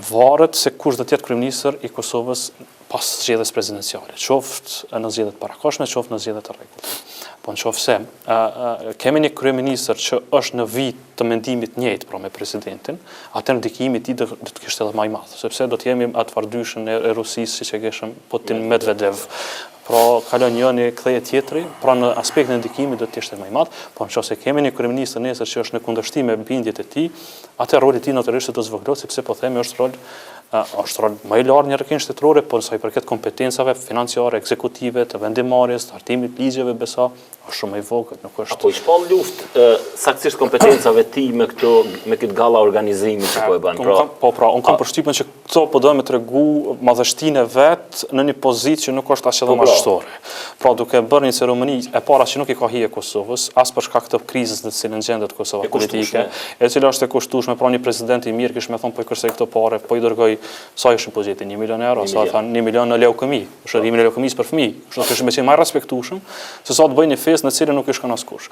Varet se kush do të jetë kryeministër i Kosovës pas zgjedhjes presidenciale, qoftë në zgjedhjet e parakohshme, qoftë në zgjedhjet e rregullta. Po në qoftë se kemi një kryeministër që është në vijë të mendimit njëjtë, pra me presidentin, atëherë ndikimi i tij do të ishte edhe më i madh, sepse do të jemi atë farë dyshën e Rusisë siç e kishim Putin Medvedev. Pra kalon njëri, kthehet tjetri, pra në aspektin e ndikimit do të ishte më i madh, po në qoftë se kemi një kryeministër nesër që është në kundërshtim me bindjet e tij, atëherë roli i tij natyrisht do të zvogëlohet sepse po themi është rol është rol më i lartë në hierarkinë shtetërore, por sa i përket kompetencave financiare, ekzekutive, të vendimmarrjes, të hartimit të ligjeve, besa, është shumë më i vogël, nuk është. A po i shpall luftë saktësisht kompetencave të tij me këto me këtë galla organizimi që po e bën. Pra, po pra, unë kam përshtypjen që këto po do me tregu madhështinë e vet në një pozitë që nuk është aq edhe po, pra. madhështore. Pra duke bërë një ceremoni e para që nuk i ka hije Kosovës, as për shkak të krizës në të cilën gjendet Kosova politike, e cila është e kushtueshme, pra një president i mirë kish me thonë po i kursej këto pare, po i dërgoj sa ishin po gjeti 1 milion euro, sa thanë 1 milion në leukemi, shërimin e leukemisë për fëmijë. Kështu do të kishte me qenë më respektueshëm se sa të bëjë një festë në të cilën nuk i shkon askush.